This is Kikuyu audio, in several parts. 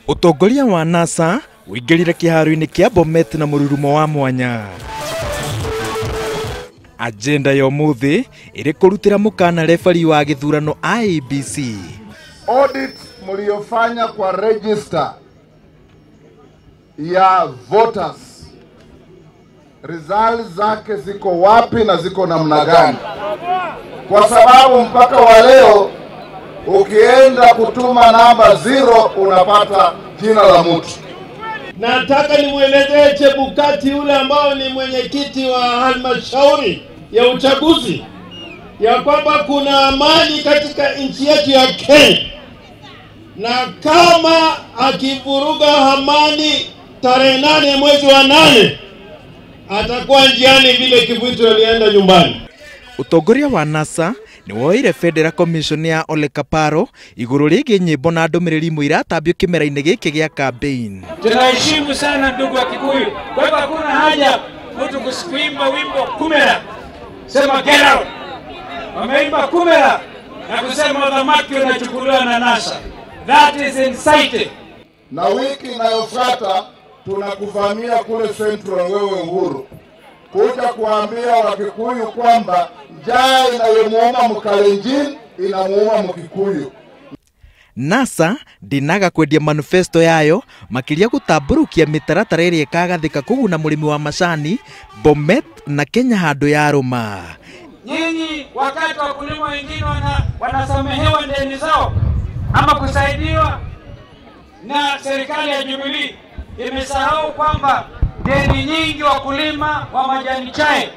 Ũtongoria wa NASA ũingĩrire kĩharo-inĩ kĩa Bomet na mũrurumo wa mwanya. Agenda ya ũmũthĩ ĩrĩ kũrutĩra mũkana refari wa gĩthurano IEBC. Audit mliofanya kwa register ya voters, results zake ziko wapi na ziko namna gani? Kwa sababu mpaka wa leo ukienda kutuma namba 0 unapata jina la mtu. Nataka nimuelezee Chebukati yule ambao ni mwenyekiti wa halmashauri ya uchaguzi ya kwamba kuna amani katika nchi yetu ya Kenya, na kama akivuruga amani tarehe 8 mwezi wa 8 atakuwa njiani vile Kivuitu alienda nyumbani. Utongoria wa NASA ni woire Federal Commission ya Ole Kaparo iguru rĩgiĩ nyĩmbo na ndũmĩrĩri imwe iratambio kĩmera-inĩ gĩkĩ gĩa campaign. Tunaheshimu sana ndugu wa Kikuyu, kwa hivyo hakuna haja mtu kuimba wimbo kumera, sema get out. Wameimba kumera na kusema dhamaki unachukuliwa na NASA. That is inciting. Na wiki inayofuata tunakuvamia kule Central, wewe Uhuru, kuja kuambia Wakikuyu kwamba njaa inayomuuma Mkalenjin inamuuma Mkikuyu. NASA ndinaga kwendia manifesto yayo makiria gutamburukia mitaratara ĩrĩa ĩkagathĩka kũguna mũrĩmi wa macani Bomet na Kenya handũ ya rũma. Nyinyi wakati wakulima wengine wanasamehewa deni zao ama kusaidiwa na serikali ya Jubilee, imesahau kwamba deni nyingi wakulima wa majani chai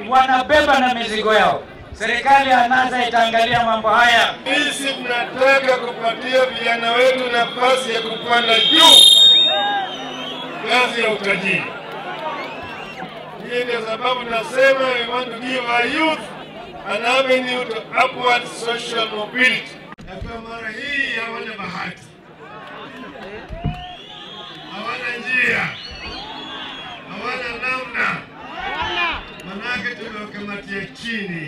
wanabeba na mizigo yao. Serikali ya NASA itaangalia mambo haya. Sisi tunataka kupatia vijana wetu nafasi ya kupanda juu ngazi ya utajiri. Hii ndio sababu tunasema we want to give our youth an avenue to upward social mobility. Na kwa mara hii hawana bahati, hawana njia, hawana namna, manake tumewakamatia chini.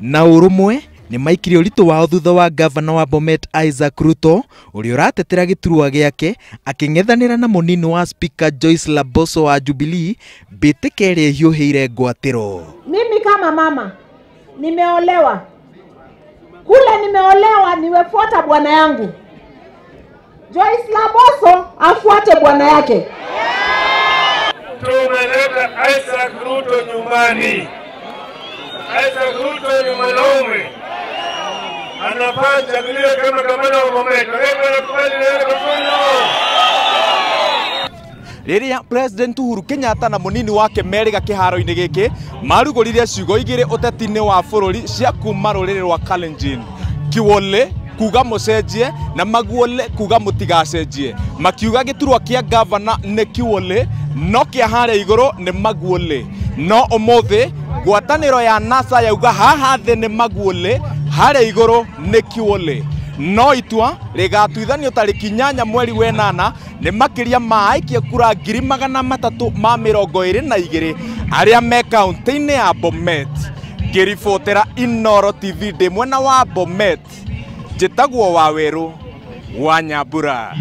Na ũrũmwe nĩ maikire ũritũ wao thutha wa gavana wa Bomet Isaac Ruto ũrĩa ũratetera gĩturwa gĩake akĩng'ethanĩra na mũnini wa Speaker Joyce Laboso wa Jubilee mbĩtĩka ĩrĩa ĩhiũhĩire ngwatĩro. Mimi kama mama nimeolewa kule, nimeolewa nimefuata bwana yangu. Joyce Laboso afuate bwana yake. Tumeleta Isaac Ruto nyumbani. Isaac Ruto ni mwanaume, anafaa achaguliwe kama gavana wa Bomet. Rĩrĩa President Uhuru Kenyatta na mũnini wake merĩga kĩharo-inĩ gĩkĩ marugũririe ciugo igĩrĩ ũteti-inĩ wa bũrũri cia kuma rũrĩrĩ rwa Kalenjin, Kiwole kuga mũcenjie na Maguole kuga mũtigacenjie. Makiuga gĩturwa kĩa gavana nĩ Kiwole no kĩa harĩa igũrũ nĩ Maguole. No ũmũthĩ ngwatanĩro ya NASA yauga haha thĩ nĩ Maguole, harĩa igũrũ nĩ Kiwole. No itua rĩgatuithanio tarĩki 8 mweri wa 8 nĩ makĩria ma aikia kura 322 arĩa me kaunti-inĩ ya Bomet. Ngĩribotera Inooro TV ndĩ mwena wa Bomet, njĩtagwo Wawerũ wa Nyambura.